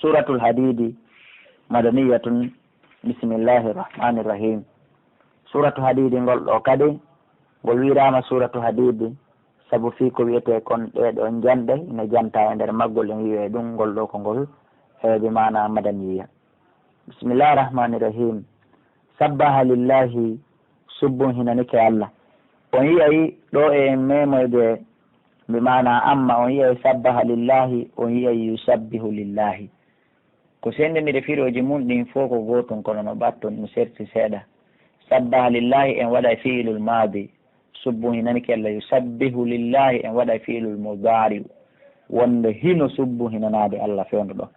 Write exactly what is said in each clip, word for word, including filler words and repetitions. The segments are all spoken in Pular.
Suratul Hadidi, madaniyatun, bismillahir rahmanir rahim. Suratu Hadidi ngol ɗoo kadi, ngol wi'iraama Suratu Hadidi, sabu fii ko wi'etee kon ɗee ɗoo njanɗe ina jantaa e nder maggol, en wi'oyi ɗum ngol ɗoo ko ngol heewi maanaa madaniya. Bismillahir rahmanir rahim. Sabbaha lillahi, subbun hinanike Allah. On yi'ay ɗoo e meemoyde, bi maanaa amma, on yi'ay sabbaha lillahi, on yi'ay yusabbihu lillahi. Ko senndindiri firooji mun ɗin fow ko gootun, kono no ɓattun no serti seeɗa. Sabbaha lillahi en waɗay fi'ilul maadi, subbun hinanike Allah, yusabbihu lillahi en waɗay fi'ilul mudaari'u, wonde hino subbun hinanaade Allah fewndo ɗoo.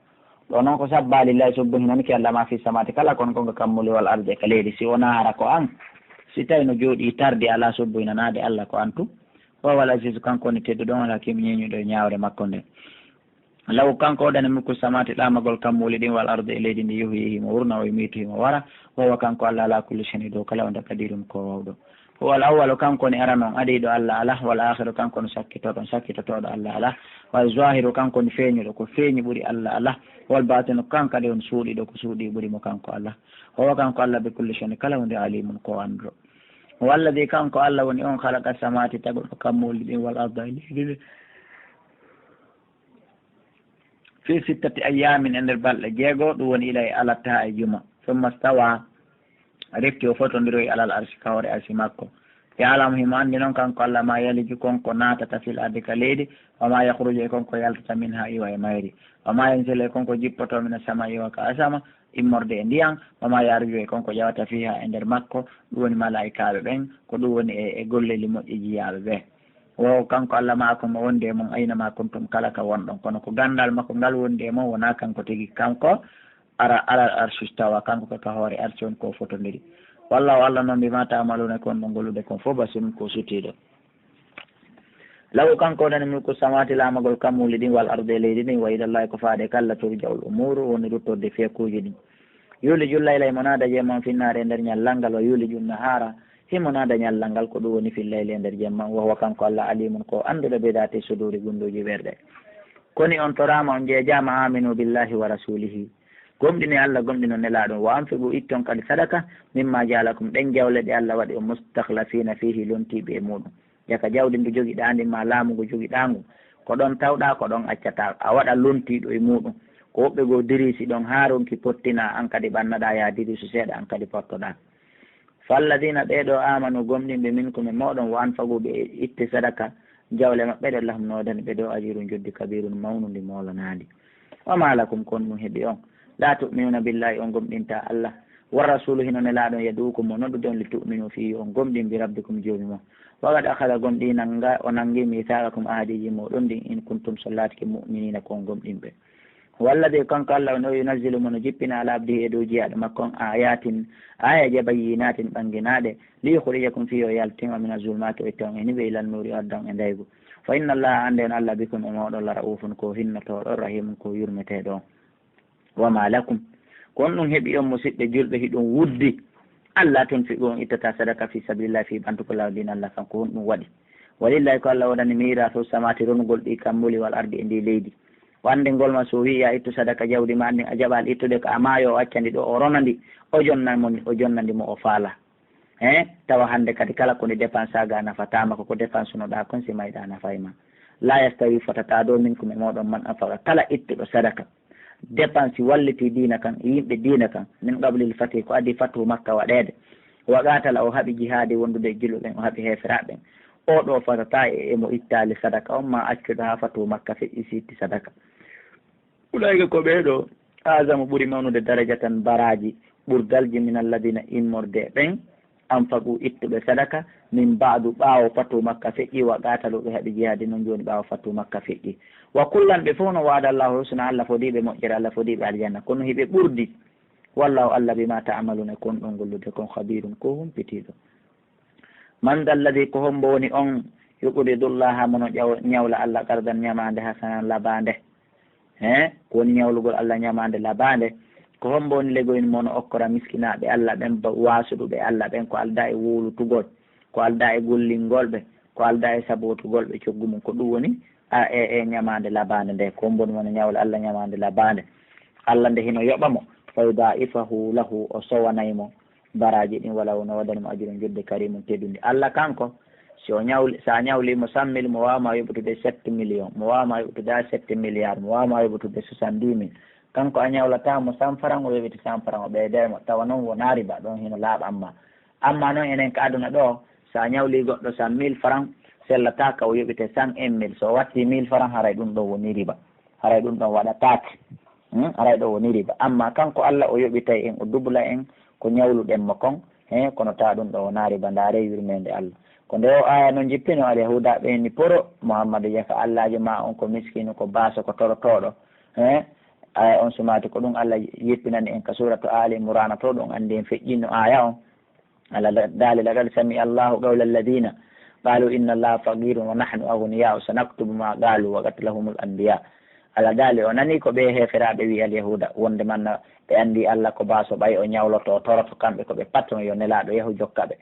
Ɗoo non ko sabbaha lillahi, subbun hinanike Allah ma fi samaati kala kon ko ka kammuuli wal ardi e ka leydi, si wonaa hara ko an, si tawi no jooɗii tardi alaa subbun hinanaade Allah ko an tun. Wa huwal aziizu, kanko woni tedduɗo on, al hakiimu ñeeñuɗo e ñaawre makko nden. Law kanko waɗani mulku samaati ɗaamagol kammuuli ɗin wal ardi e leydi ndi yuhyi himo wurna wa yumiitu himo wara. Wa huwa kanko Allah ala kulli shay'in dow kala huunde qadirun ko waawɗo. Huwa al awwalu kanko woni arano on adiiɗo Allah ala. Wal aakhiru kanko woni sakkitooɗo on sakkitotooɗo Allah ala. Wal zaahiru kanko woni feeñuɗo ko feeñi ɓuri Allah ala. Wal baatinu kanko kadi woni suuɗiiɗo ko suuɗii ɓuri mo kanko Allah. Wa huwa kanko Allah bi kulli shay'in kala huunde alimun ko annduɗo. Huwa alladhi kanko Allah woni on khalaqa samaati taguɗo kammuuli ɗin wal arda e leydi ndi. Fi sittati ayyaamin e nder balɗe jeego, ɗum woni ilay alatta e juma. Summa stawa refti o fotondiroyi alal arsi ka hoore arsi makko. Ya'lamu himo anndi non kanko Allah ma yaliju kon ko naatata fil ardi ka leydi, wa ma yakhruju e kon ko yaltata minha iwa e mayri, wa ma yanzilu e kon ko jippoto mina sama iwa ka asama, immorde e ndiyan, wa ma ya'ruju e kon ko ƴawata fiha e nder makko, ɗum woni malaa'ikaaɓe ɓen, ko ɗum woni e, e golleeli moƴƴi jiyaaɓe ɓe. Wo kanko Allah ma'akum mo wondi e mon ayna ma kuntum kala ka wonɗon, kono ko ganndal makko ngal wondi e mon, wonaa kanko tigi kanko ara alal arshi stawa, kanko ka, ka hoore arshi on ko fotondiri. Wallahu Allah non bima ta'maluna kon ɗon gollude kon fof basirun ko sutiiɗo. Lahu kanko wonani mulku samawati laamagol kammuuli ɗin wal ardi e leydi ndin, wa ilallahi ko faade ka Allah turja'ul umuru woni ruttorde fekuuji ɗin. Yuliju layla himo naada jemma on finnaare e nder ñallal ngal, wa yuliju nahaara himo naada ñallal ngal ko ɗum woni fil layli e nder jemma, wa huwa kanko Allah alimun ko annduɗo bi dati suduri gunduuji ɓerɗe. Koni on toraama on jeejaama aminu billahi wa rasulihi. Gomɗine Allah, gomɗino nelaaɗo, wa anfiqu itton kadi sadaka, mimma jaalakum ɗen jawle ɗe Allah waɗi on mustakhlafina fihi lontiiɓe e muɗum. Jaka jawdi ndi jogiɗaa ndin maa laamu ngu jogiɗaa ngun, ko ɗon tawɗaa, ko ɗon accataa, a waɗa lontiiɗo e muɗum. Ko woɓɓe goo diriisi ɗon haa ronki pottinaa, an kadi ɓannaɗaa, yaa diriisu seeɗa, an kadi pottoɗaa. Falladiina ɓee ɗoo aamanu gomɗinɓe minkum e mooɗon, wa anfaqu ɓe itti sadaka, jawle maɓɓe ɗen, lahum no woodani ɓe ɗoo ajrun joddi kabiirun mawnundi moolanaandi. Wa maa lakum kon ɗum heɓi on, laa tu'minuuna billaahi on gomɗintaa Allah, wa rasuulu hino nelaaɗo on yadu'ukum mo noddude on li tu'minuu fii yo on gomɗin bi rabbikum joomi mon. Wa qad akhadha gomɗii nanga o nangi miithaaqakum ahadiiji mooɗon ɗin in kuntum so laatike mu'miniina ko on gomɗinɓe. Huwa alladhii kanko Allah on o yunazzilu mo no jippina ala abdihi e dow jiyaaɗo makko on aayaatin aayeeje bayyinaatin ɓannginaaɗe li yukhrijakum fii yo yaltin on mina zulumaati o itta on e niɓe ilal nuuri o adda on e ndaygu. Fa inna Allaha annde on Allah bikum e mooɗon la ra'uufun ko hinnotooɗo rahiimun ko yurmeteeɗo on. Wa maa lakum. Ko honɗum heɓi on, musiɓɓe julɓe, hiɗon wuddi? Allaa tunfiqu, on ittataa sadaka, fii sabiilillaahi, fii ɓantugol laawol diina Allah kan, ko honɗum waɗi? Walillaahi, ko Allah waɗani miiraasu samawaati, ronugol ɗi kammuuli, wal ardi, e ndii leydi. O anndi ngol ma, si o wi'i yo a ittu sadaka jawdi maa ndin, a jaɓaali ittude ka, a maayo, o acca ndi ɗoo, o rona ndi, o jonna mo, o jonna ndi mo o faalaa. He, tawa hannde kadi kala ko ndi dépense ga nafataa ma, ko ko dépense no ɗaa kon si mayɗaa nafaay ma. Laa yastawi, fotataa dow, minkum, e mooɗon, man anfaqa, kala ittuɗo sadaka, dépense wallitii diina kan, e yimɓe diina kan, min qablil fathi, ko adii fathu Makka waɗeede, wa qaatala, o haɓi jihaadi wondude e julɓe ɓen, o haɓi heeferaaɓe ɓen. Oo ɗoo fotataa e, e mo ittaali sadaka on, maa accuɗo haa fathu Makka feƴƴi si itti sadaka. Ulaa'ika ko ɓee ɗoo, a'zamu ɓuri mawnude darajatan baraaji, ɓurdalji min alladhiina immorde e ɓen, anfaqu ittuɓe sadaka, min ba'du ɓaawo fatu Makka feƴƴi, wa qaatalu ɓe haɓi jihaadi non jooni ɓaawo fatu Makka feƴƴi. Wa kullan ɓe fow no wa'ada Allahu husna, Allah fodii ɓe moƴƴere, Allah fodii ɓe aljanna, kono hiɓe ɓurdi. Wallahu Allah bimaa ta'maluuna ko on ɗon gollude kon khabiirun ko humpitiiɗo. Man dhalladhi, ko hombo woni on, yuqridu Llaha, mo no ƴaw-, ñawla Allah, qardan, ñamaande, hasanan, labaande? He, ko woni ñawlugol Allah ñamaande labaande? Ko hombo woni legoyin mo no okkora miskinaaɓe Allah ɓen, ba-, waasuɗuɓe Allah ɓen, ko aldaa e wowlutugol, ko aldaa e gollingol ɓe, ko aldaa e sabootugol ɓe coggu mum? Ko ɗum woni a, e, e ñamaande labaande nde. Ko hombo woni mo no ñawla Allah ñamaande labaande? Alla nde hino yoɓa mo, fa yudaa'ifahu lahu, o sowanay mo baraaji ɗin, wala wona waɗani mo ajrun jodde karimun teddundi. Alla kanko, si o ñawli, sa ñawli mo cent mille, mo waawa ma yoɓutude sept millions, mo waawa ma yoɓutude sept milliards, mo waawa ma yoɓutude soixante-dix mille. Kanko a ñawlata mo cent francs, o yoɓiti cent francs, o ɓeyday mo, tawa non wona riba, ɗon hino laaɓan ma. Amma non enen ka aduna ɗoo, sa ñawli goɗɗo cent mille francs, sellataa ka o yoɓite cent un mille. So o watti mille francs, haray ɗun ɗon woni riba. Haray ɗun ɗon waɗataake. Hmm? Haray ɗon woni riba. Amma kanko Alla o yoɓitay en, o dubula en ko ñawluɗen mo kon. He, kono taa ɗun ɗon wona riba. Ndaaree yurmeende Alla. Ko nde o aya non jippino, Alyahuuda ɓen ni poro, Muhammadu yaka Allaajo ma on ko miskinu, ko baaso, ko torotooɗo. He, aya on sumaati ko ɗun Alla jippinani en ka suuratu Aali Imraana to, ɗun anndi en feƴƴinno aya on. Alla da-, daali, "Laqad sami'a Allahu qawla alladhina qalu inna Allaha faqirun wa nahnu aghniya, sanaktubu ma qalu wa qatlahumul anbiya." Alla daali, o nani ko ɓee heeferaaɓe wi'i Alyahuuda, wonde manna ɓe anndi Alla ko baaso, ɓay o ñawloto, o toroto, kamɓe ko ɓe patron, yo Nelaaɗo yahu jokka ɓe.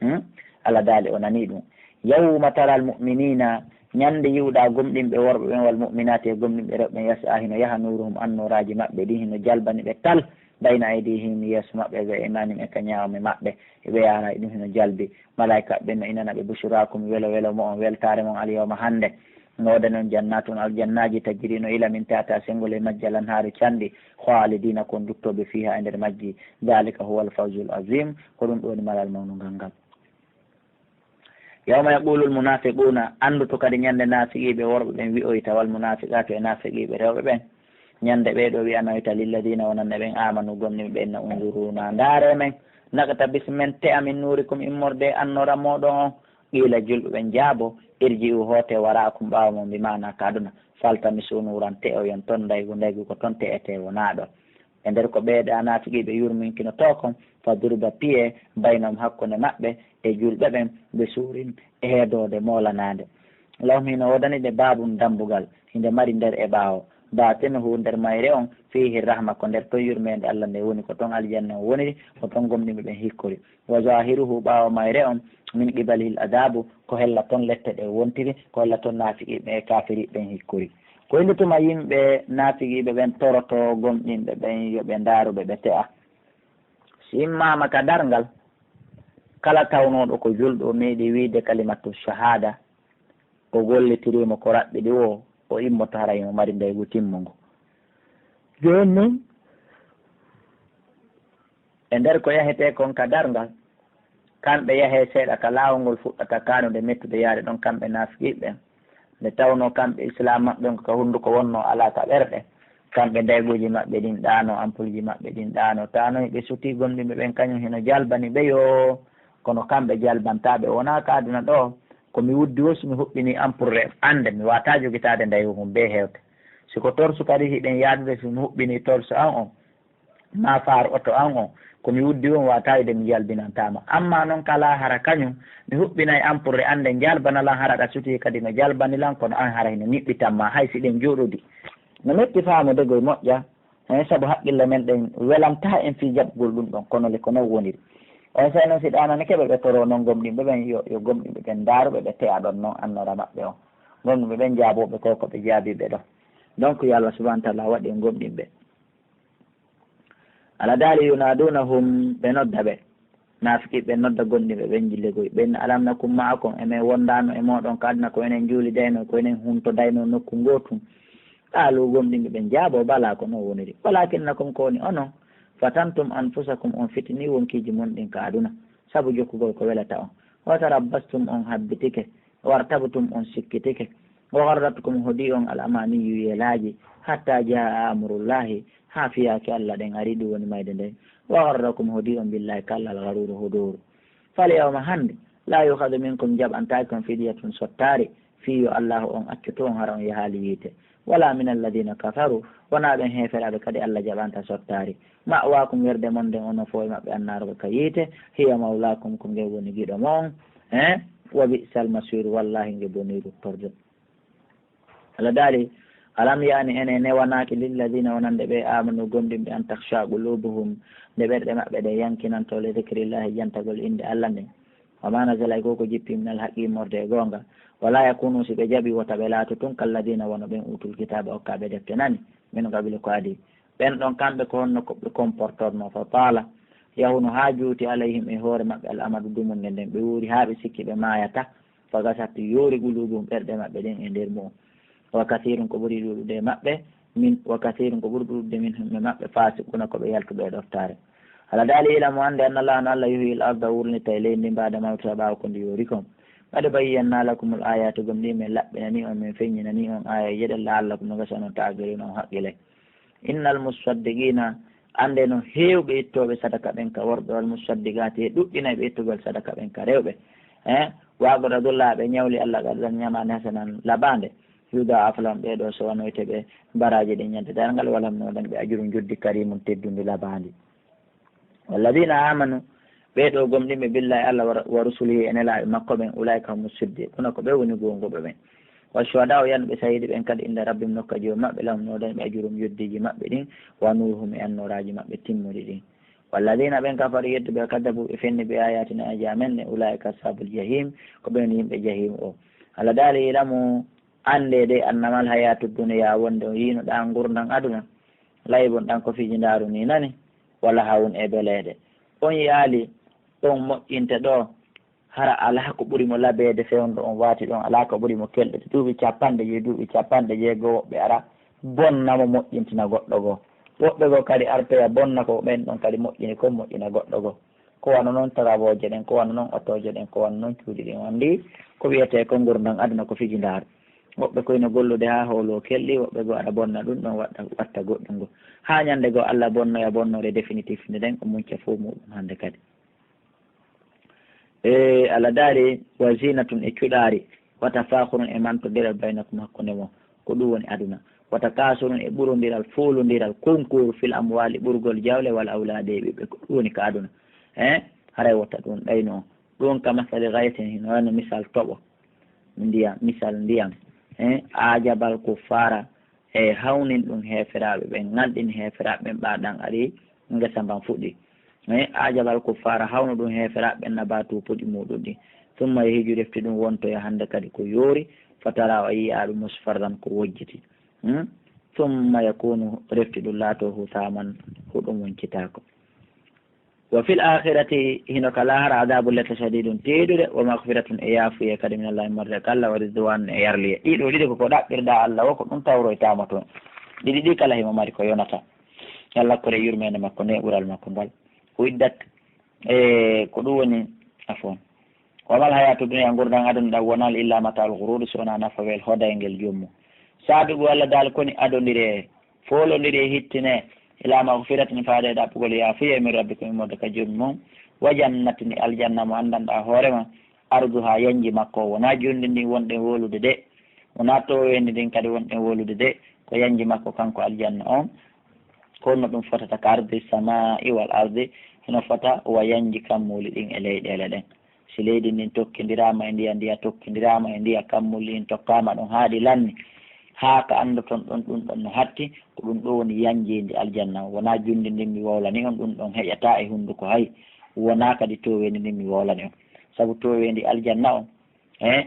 Hmm? Alla daali, o nani ɗun. "Yawma taral mu'minina", ñande yi'uɗaa gomɗinɓe worɓe ɓen, "wal mu'minati", e gomɗinɓe rewɓe ɓen, "yas'a", hino yaha, "nuruhum", annooraaji maɓɓe ɗin hino jalbani ɓe tal, "bayna aydihim", yeeso maɓɓe, "wa aymanihim", e ka ñaamo maɓɓe, e ɓe yaara e ɗun hino jalbi. Malaa'ika ɓen no inana ɓe, "Bushraakum", welo welo mo'on, weltaare mon, "al yawma", hande. No woodani on "jannatun", aljannaaji, "tajri", no ila, "min tahtiha", senngo ley majji, "al anhaaru", canɗi, "khalidina", ko on duttooɓe, "fiha", e nder majji. "Dhalika huwal fawzul azim", ko ɗun ɗon woni malal mawnungal ngal. "Yawma yaqulul munafiquna", anndu to kadi ñande naafiqiiɓe worɓe ɓen wi'oyta, "wal munafiqatu", e naafiqiiɓe rewɓe ɓen, ñande ɓee ɗoo wi'anoyta, "lilladina", wonande ɓen, "amanu", gomɗinɓe ɓen, "unzuruna", ndaaree men, "naqtabis", men te'a, "min nurikum", immorde e annoora mooɗon on. Qiila, julɓe ɓen jaabo, "Irji'u", hootee, "wara'akum", ɓaawo mon, bi maana ka aduna, "faltamisu nuran", te'oyon ton ndaygu, ndaygu ko ton te'etee, wonaa ɗoo. E nder ko ɓee ɗaa naafiqiiɓe yurminkinotoo kon, "fa duriba", piyee, "baynahum", hakkunde maɓɓe e julɓe ɓen, "bi suurin", e heedoode moolanaande. "Lahum", hino woodani ɓe, "baabun", dambugal, hinde mari nder e ɓaawo, "baatinuhu", nder mayre on, "fiihi rahma", ko nder ton yurmeende Alla nden woni, ko ton aljanna on woniri, ko ton gomɗinɓe ɓen hikkori. "Wa zaahiruhu", ɓaawo mayre on, "min qibalihil adaabu", ko hella ton lette ɗen wontiri, ko hella ton naafiqiiɓe e kaafiriiɓe ɓen hikkori. Ko e nde tuma yimɓe naafiqiiɓe ɓen torotoo gomɗinɓe ɓen yo ɓe ndaaru ɓe, ɓe te'a. Si immaama ka darngal, kala tawnooɗo ko julɗo, o meeɗii wi'ude kalimatu shahaada, o gollitirii mo ko raɓɓiɗi woo, o immoto hara himo mari ndaygu timmungu. Jooni non, e nder ko yahetee kon ka darngal, kamɓe yahee seeɗa ka laawol ngol fuɗɗata kaanude mettude yaade ɗon, kamɓe naafiqiiɓe ɓen. Nde tawnoo kamɓe islaam maɓɓe on ko ka hunnduko wonnoo, alaa ka ɓerɗe, kamɓe ndayguuji maɓɓe ɗin ɗaanoo, ampulji maɓɓe ɗin ɗaanoo, taanoo hiɓe sutii gomɗinɓe ɓen, kañum hino jalbani ɓe yoo, kono kamɓe jalbantaa ɓe. Wonaa ka aduna ɗoo, ko mi wuddi woo, si mi huɓɓinii ampurre, annde mi waawataa jogitaade ndaygu ngun bee hewte. Si ko torsu kadi hiɗen yaadude, si mi huɓɓinii torsu an on, maa faar oto an on, ko mi wuddi on waataa wi'ude mi jalbinantaa ma. Ammaa non ka laahara kañum, mi huɓɓinay ampurre, annde jalbana lan, hara ɗa sutii kadi no jalbani lan, kono an hara hino niɓɓitan ma, hay si ɗen jooɗodii. No metti faamude, goy moƴƴa, hen sabu haqqille men ɗen welantaa en fii jaɓugol ɗun ɗon, kono le ko non woniri. On saa'i non si ɗaanani keɓe ɓe toroo non gomɗinɓe ɓen, yo, yo gomɗinɓe ɓen ndaaru ɓe, ɓe te'a ɗon non annoora maɓɓe on. Gomɗinɓe ɓen jaaboo ɓe ko, ko ɓe jaabii ɓe ɗon. Donc, yo Allah subhanahu wa ta'ala waɗu en gomɗinɓe. Alla daali, "Yunaadunahum", ɓe nodda ɓe. Naafiqiiɓe ɓen nodda gomɗinɓe ɓen gille goy. Ɓen, "Alam nakum ma'akum", e men wondaano e mooɗon ka aduna, ko enen juulidaynoo, ko enen huntodaynoo nokku gootun? Qaalu, gomɗinɓe ɓen jaaboo, "Balaa", ko non woniri. "Walaakinnakum", ko woni onon, "fatantum anfusakum", on fitinii wonkiiji mon ɗin ka aduna, sabu jokkugol ko welata on. "Wa tarabbastum", on habbitike. "Wartabtum", on sikkitike. "Wa gharratkum", hodii on, "al amaaniyyu", yeelaaji, "hatta jaa amrullahi", haa fiyaake Alla ɗen ari, ɗun woni mayde nden. "Wa gharrakum", hodii on, "billahi", ka Alla, "al gharuuru", hodooru. "Fal yawma", hande, "laa yu'khadhu minkum", jaɓantaake on, "fidyatun", sottaari, fii yo Allaahu on accu to on, hara on yahaali yiite. "Walaa mina alladhiina kafaruu", wonaa ɓen heeferaaɓe kadi Alla jaɓanta sottaari. "Ma'waakum", werde mon nden, onon fow e maɓɓe, "annaaru", ko ka yiite. "Hiya mawlaakum", ko ngen woni giɗo mon. Eh? "Wa bi'sal masiiru", wallaahi nge bonii ruttorde. Alla daali, "Alam ya'ni", ene newanaaki, "lilladhiina", wonande ɓe, "aamanu", gomɗinɓe, "an takhsha'a quluubuhum", nde ɓerɗe maɓɓe ɗen yankinanto, "li dhikrillaahi", jantagol innde Alla nden. "Wa maa nazala", e ko ko jippi, "minal haqqi", immorde e goonga. "Wa laa yakuunu", si ɓe jaɓii, wota ɓe laatu tun, "kalladhiina", wano ɓen, "uutul kitaaba", okkaaɓe defte nani, "min qablu", ko adii. Ɓen ɗon kamɓe ko honno ko ɓe comportornoo? Fa taala, yahunoo haa juuti, alayhim, e hoore maɓɓe, al amadu, dumunde nden, ɓe wuuri haa ɓe sikki ɓe maayata. Fa gasat, yoori, quluubuhum, ɓerɗe maɓɓe ɗen e nder mu'un. Wa kasiirun, ko ɓuri ɗuuɗude e maɓɓe, min, wa kasiirun, ko ɓuri ɗuuɗude minhum, e maɓɓe, faasiquuna, ko ɓe yaltuɓe e ɗoftaare. Alla daali, i'lamu, annde, anna Allaaha, no Alla, yuhyil arda, wurlintay leydi ndin, ba'da mawtihaa, ɓaawo ko ndi yoori kon. Qad bayyannaa lakumul aayaati, gomɗii min laɓɓinanii on, min feññinanii on aayeeje ɗen, la'allakum, no gasa onon, ta'qiluuna, on haqqilay. Innal musaddiqiina, annde no heewɓe ittooɓe sadaka ɓen ka worɓe, wal musaddiqaati, e ɗuɗɗinayɓe ittugol sadaka ɓen ka rewɓe. Eh, wa aqradullaaha, ɓe ñawli Alla, qardan, ñamaande, hasanan, labaande. Yudaa'af lahum, ɓee ɗoo sowanoyte ɓe baraaji ɗin ñande darngal, wa lahum, no woodani ɓe, ajrun, njoddi, kariimun, teddundi, labaandi. Walladiina aamanu, ɓee ɗoo gomɗinɓe, billaahi Alla wa, wa rusulihi, e nelaaɓe makko ɓen, ulaa'ika humu siddiiquuna, ko ɓe woni goonguɓe ɓen. Wa shuhadaa'u, yanɓe sahiidi ɓen kadi, inda rabbihim, nokka Joomi maɓɓe, lahum, no woodani ɓe, ajruhum, njoddiji maɓɓe ɗin, wa nuuruhum, e annooraaji maɓɓe timmuɗi ɗin. Walladiina, ɓen kafaru, yedduɓe, kaddabu, ɓe fenni, bi aayaatinaa, aayeeje amen ɗen, ulaa'ika ashaabul jahiim, ko ɓen woni yimɓe Jahiim o. Alla daali, i'lamu, anndee de, annamal hayaatu duniyaa, wonde on yi'uno ɗan ngurndan aduna, la'ibun, ɗan ko fijindaaru nii nani, wa lahawun, e beleeɗe. On yi'aali ɗon moƴƴinte ɗoo, hara alaa ko ɓuri mo labeede fewndo on waati ɗon, alaa ko ɓuri mo kelɗude. Duuɓi capanɗe jowi, duuɓi capanɗe jeego, woɓɓe ara bonna mo, moƴƴintina goɗɗo goo. Woɓɓe goo kadi artoya bonna ko ɓen ɗon kadi moƴƴini kon, moƴƴina goɗɗo goo. Ko wano non tarawooje ɗen, ko wano non otooje ɗen, ko wano non cuuɗi ɗin. On anndi ko wi'etee ko ngurndan aduna ko fijindaaru. Woɓɓe ko hino gollude haa hooloo kelɗi, woɓɓe goo aɗa bonna ɗun ɗon, waɗa, watta goɗɗun goo. Haa ñande goo Alla bonnoya bonnoore definitif nde nden, o munca fow muuɗum hande kadi. E Alla daali, wa ziinatun, e cuɗaari, wa tafaakhurun, e mantondiral, baynakum, hakkunde mon, ko ɗun woni aduna. Wa takaasurun, e ɓurondiral, foolondiral, concours, fil amwaali, ɓurgol jawle, wal awlaadi, e ɓiɓɓe, ko ɗun woni ka aduna. Eh, haray wota ɗun ɗaynu on. Ɗun ka masali ghaythin, hino wano misal toɓo, ndiyam, misal ndiyam. Eh, ajabal kuffaara, e hawnin ɗun heeferaaɓe ɓen, ŋalɗini heeferaaɓe ɓen, ɓaa ɗan ari ngesa mban fuɗi. Eh, ajabal kuffaara, hawnu ɗun heeferaaɓe ɓen, nabaatu, puɗi muuɗum ɗin. Summa yahiju, refti ɗun wontoya hande kadi ko yoori, fataraa, a yi'a ɗun musfarran, ko wojjiti. Hmm? Summa yakunu, refti ɗun laatoo husaaman, huɗum woncitaako. Wa fil aakhirati, hino ka laahara, adaabun, letta, shadiidun, teeɗuɗe, wa maghfiratun, e yaafuyee kadi, min Allaahi, immorde ka Alla, wa ridwaanun, e yarliyee. Ɗii ɗoo ɗiɗi ko ko ɗaɓɓirɗaa Alla woo, ko ɗun tawroytaa mo ton. Ɗiɗi ɗii kala himo mari ko yonata. Yo Alla okkor en yurmeende makko, neeɓural makko ngal. Uiddat, e ko ɗun woni, afwan. Wa mal hayaatu dunya, ngurndan aduna ɗan wonaali, illa mataa'ul ghuruuri, si wonaa nafawel hodayngel jommu. Saabiqu, Alla daali, koni adondiree, foolondiree, hittinee, ilaa maghfiratin, faade e ɗaɓɓugol yaafuyee, min rabbikum, immorde ka Joomi mon, wa jannatin, e aljanna mo anndanɗaa hoore maa, arduhaa, yanji makko wonaa juulde ndin wonɗen wowlude de, wonaa tooweendi ndin kadi wonɗen wowlude de, ko yanji makko kanko aljanna on, ko honno ɗun fotata, ka ardi samaa'i wal ardi, hino fota wa yanji kammuuli ɗin e leyɗeele ɗen. Si leydi ndin tokkindiraama e ndiya, ndiya tokkindiraama e ndiya, kammuuli ɗin tokkaama ɗon haa ɗi lanni, haa ka anndoton ɗon ɗun ɗon no hatti, ko ɗun ɗoo woni yanjiindi aljanna on. Wonaa juulde ndin mi wowlani on, ɗun ɗon heƴataa e hunnduko hay, wonaa kadi tooweendi ndin mi wowlani on. Sabu tooweendi aljanna on, eh,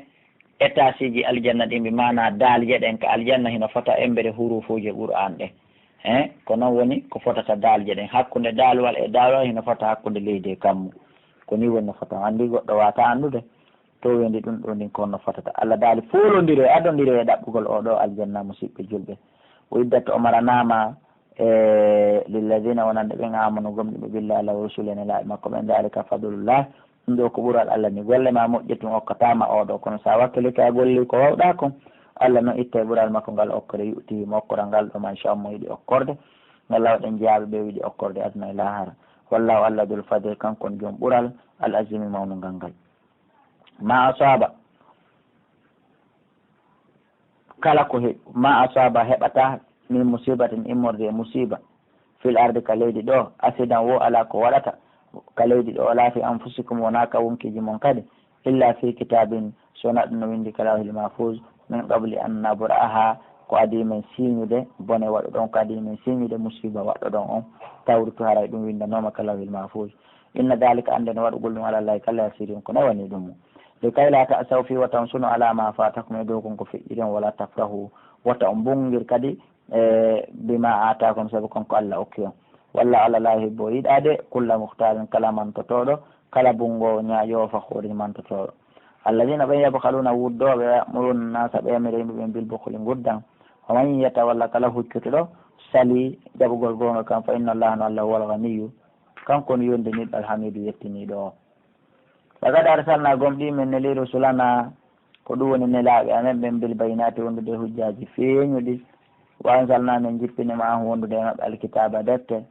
étageji aljanna ɗin, bi maanaa daalje ɗen ka aljanna, hino fota embere huruufuuje Qur'aan ɗen. Eh, ko non woni ko fotata daalje ɗen. Hakkunde daalwal e daalwal hino fota hakkunde leydi e kammu. Ko nii woni no fota. Anndi goɗɗo waawataa anndude tooweendi ɗun ɗoo ndin ko honno fotata. Alla daali, foolondiree, adondiree e ɗaɓɓugol oo ɗoo aljanna, musiɓɓe julɓe. Uiddat, o maranaama, e lilladina, wonande ɓen, amanu, gomɗinɓe, billahi, Alla, wa rusuli, e nelaaɓe makko ɓen, dalika fadlullah, ɗun ɗoo ko ɓural Alla ni. Golle maa moƴƴe tun okkataa ma oo ɗoo, kono si a wakkilike a golli ko wawɗaa kon, Alla non ittay ɓural makko ngal okkore, yu'tihi, mo okkora ngal ɗoo, man shaa, mo yiɗi okkorde. Ngal waɗen jeyaaɓe ɓe o yiɗi okkorde aduna e laahara. Wallahu, Alla, dul fadli, kanko woni jom ɓural, al azimi, mawnungal ngal. Ma asaba, kala ko he-, ma asaba, heɓata, min musibatin, immorde e musiba, fil ardi, ka leydi ɗoo, asidan, woo alaa ko waɗata ka leydi ɗoo, wala fi anfusikum, wonaa ka wonkiiji mon kadi, illa fi kitabin, so wonaa ɗun no winndi ka lawhil mahfuz, min qabli an nabra'aha, ko adii men siiñude bone waɗuɗon, ko adii men siiñude musiba waɗɗoɗon on, tawrutu haray ɗun winndanooma ka lawhil mahfuz. Inna dalika, annde no waɗugol ɗun ala Llaahi, ka Alla, yasiirun, ko newanii ɗun mo. Likay la ta'saw fi, wata on sunu, ala ma fatakum, e dow kon ko feƴƴiri on, wala tafrahu, wata on mbonngir kadi e, bima aataakum, sabu kon ko Alla okki on. Wallaahu, Alla laa yuhibbu, o yiɗaade, kulla muhtaalin, kala mantotooɗo, kala bunngoowo ñaaƴoowo, fakhoorin, mantotooɗo. Alladina ɓen yabkhaluuna, wuddooɓe, ya'muruuna naasa, ɓe yamira yimɓe ɓen bil bukhli, nguddan. Wa man yatawalla, kala huccutuɗo, salii jaɓugol goonga kan, fa inna Allaha, no Alla, huwal ganiyyu, kanko woni yondiniiɗo, al hamiidu, yettiniiɗo o. Laqad arsalnaa, gomɗii men nelii, rusulanaa, ko ɗum woni nelaaɓe amen ɓen, bil bayyinaati, wondude e hujjaaji feeñuɗi. Wa anzalnaa, men jippini, ma'ahum, wondude e maɓɓe, alkitaaba, defte,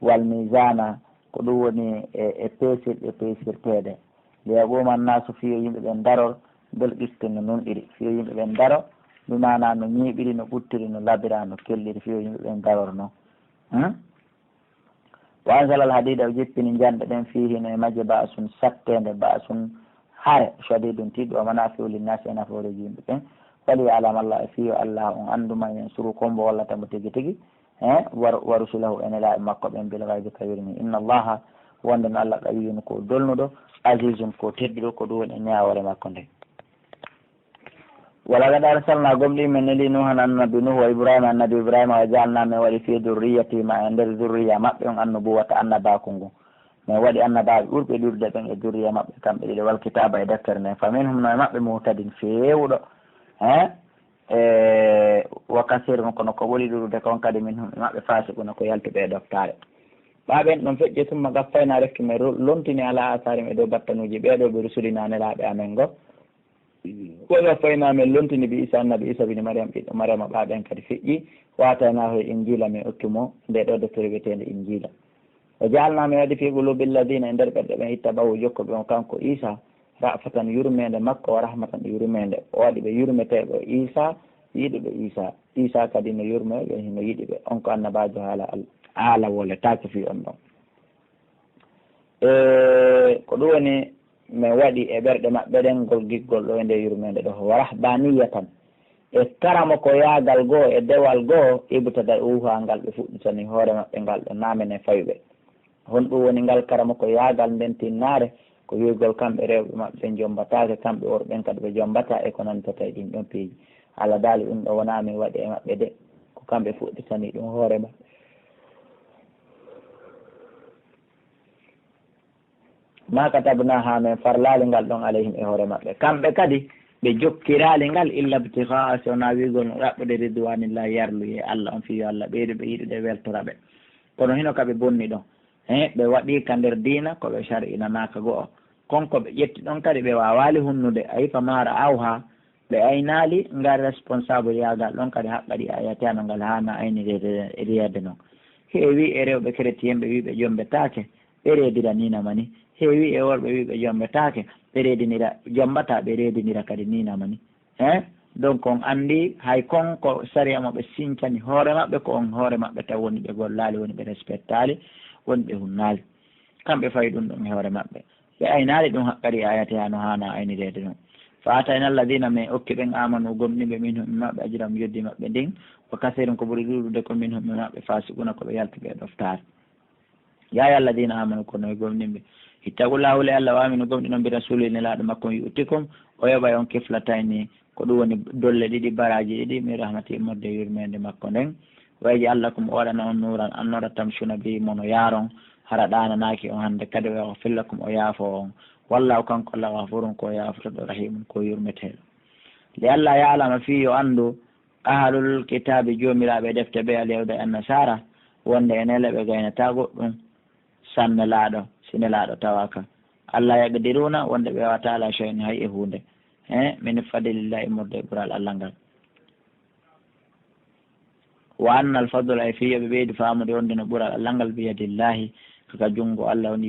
wal miizaana, ko ɗum woni e, e peesirɗe peesirteeɗe. Liyaquuma annaasu, fii yo yimɓe ɓen daror, bil qisti, no nunɗiri, fii yo yimɓe ɓen daro, bi maanaa no ñiiɓiri, no ɓuttiri, no labira, no kelliri, fii yo yimɓe ɓen daror non. Hmm? Wa anzala al-hadiida, o jippini janɗe ɗen, fiihi, no e majje, ba'sun, satteende, ba'sun, hare, shadiidun, tiiɗɗo, wa manaafi'u linnaasi, e nafooreeji yimɓe ɓen. Wa liya'lama Allah, e fii yo Allah on anndu, man yansuru, ko mbo wallata mo tigi tigi, eh, wa, wa rusulahu, e nelaaɓe makko ɓen, bil ghaybi, ka yurmi. Inna Allaha, wonde no Allah, qawiyyun, ko dolnuɗo, aziizun, ko tedduɗo, ko ɗum woni e neewoore makko nden. Wa laqad arsalnaa, gomɗii men nelii, Nuuhan, annabi Nuuhu, wa Ibraahiima, annabi Ibraahiima, wa ja'alnaa, men waɗi, fii durriyyatihima, e nder zurriya maɓɓe on, annubuwwata, annabaaku ngun. Men waɗi annabaaɓe ɓurɓe ɗuuɗude ɓen e zurriya maɓɓe kamɓe ɗiɗo, wal kitaaba, e deftere nden. Fa minhum, no e maɓɓe, muhtadin, feewuɗo, eh, e wa kasiirun, kono ko ɓuri ɗuuɗude kon kadi, minhum, e maɓɓe, faasiquuna, ko yaltuɓe e ɗoftaare. Ɓaa ɓen ɗon feƴƴi, summa qaffaynaa, refti men ro-, lontini, alaa aasaarihim, e dow battanuuji ɓee ɗoo, bi rusulinaa, nelaaɓe amen goo. Wa qaffayna, men lontini, bi Iisa, annabi Iisa bini Maryam, ɓiɗɗo Maryama, ɓaa ɓen kadi feƴƴi. Wa aataynaahu l-Injiila, men okki mo ndee ɗoo deftere wi'eteende Injiila. Wa ja'alnaa, men waɗi, fii quluubi lladiina, e nder ɓerɗe ɓen, ittaba'uuhu, jokkuɓe mo kanko Iisa, ra'fatan, yurmeende makko, wa rahmatan, e yurmeende. O waɗi ɓe yurmeteeɓe, Iisa, yiɗuɓe Iisa. Iisa kadi no yurmee ɓe, hino yiɗi ɓe. On ko annabaajo haala Al-, haala woletaake fii on ɗon. E ko ɗum woni, men waɗi e ɓerɗe maɓɓe ɗen ngol giggol ɗo e nde yurmeende ɗo, wa rahbaaniyatan, e karamokoyaagal goo, e dewal goo, ibtada'uuhaa, ngal ɓe fuɗɗitani hoore maɓɓe ngal ɗo, naa men e fayuɓe. Honɗum woni ngal karamokoyaagal nden tinnaare? Ko wi'ugol kamɓe rewɓe maɓɓe ɓen jommbataake, kamɓe worɓe ɓen kadi ɓe jommbataa, e ko nanndata e ɗin ɗon piiji. Alla daali, ɗum ɗo wonaa men waɗi e maɓɓe de, ko kamɓe fuɗɗitani ɗum hoore maɓɓe. Ma katabnaahaa, men farlaali ngal ɗon alayhim e hoore maɓɓe. Kamɓe kadi, ɓe jokkiraali ngal illa ibtigaa, si wonaa wi'ugol no ɗaɓɓude ridwaanillaahi, yarluyee Alla on, fii yo Alla ɓeydu ɓe yiɗude weltora ɓe. Kono hino ka ɓe bonni ɗon. He, ɓe waɗii ka nder diina ko ɓe shar'inanaaka go'o. Kon ko ɓe ƴetti ɗon kadi ɓe waawaali hunnude. Ayi, famaa ra'awhaa, ɓe aynaali ngal responsable yaagal ɗon kadi haqqa ri'aayatihaa no ngal haana aynireede non. Heewi e rewɓe kretien ɓe wi'i ɓe jommbetaake, ɓe reedira nii na mani. Heewi e worɓe wi'i ɓe jommbetaake, ɓe reedinira, jommbataa, ɓe reedinira kadi nii na mani. He? Donc on anndi hay kon ko sariya mo ɓe sincani hoore maɓɓe, ko on hoore maɓɓe taw woni ɓe gollaali, woni ɓe respectaali, woni ɓe hunnaali. Kamɓe fawi ɗum ɗon e hoore maɓɓe. Ɓe aynaali ɗum haqqa ri'aayatihaa no haana aynireede non. Fa aataynaa lladiina, men okki ɓen, aamanuu, gomɗinɓe, minhum, e maɓɓe, ajrahum, njoɓdi maɓɓe ndin, wa kasiirun, ko ɓuri ɗuuɗude ko, minhum, e maɓɓe, faasiquuna, ko ɓe yaltuɓe e ɗoftaare. Yaa ayyuhalladiina aamanuu, ko no e gomɗinɓe, ittaqullaaha, hulee Alla, wa aaminu, gomɗinon, bi rasuulihi, nelaaɗo makko on, yu'tikum, o yoɓay on kiflatayni, ko ɗum woni dolle ɗiɗi, baraaji ɗiɗi, min rahmatihi, immorde e yurmeende makko nden. Wa yaj'al lakum, o waɗana on nuuran, annoora, tamshuuna bihi, mono yaaron, hara ɗaananaaki on hannde kadi, wa yaghfir lakum, o yaafoo on. Wallaahu, kanko Alla, ghafuurun, ko o yaafotoɗo, rahiimun, ko o yurmeteeɗo. Li allaa ya'lama, fii yo anndu, ahlul kitaabi, joomiraaɓe defte ɓe, al yahuuda e annasaara, wonde e nele ɓe gaynataa goɗɗum, san nelaaɗo, si nelaaɗo tawaaka. Allaa yaqdiruuna, wonde ɓe waawataa, alaa shay'in, hay e huunde. He, min fadlillaahi, immorde e ɓural Alla ngal. Wa annal fadla, e fii yo ɓe ɓeydu faamude wonde no ɓural Alla ngal, biyadillaahi, ko ka junngo Alla woni.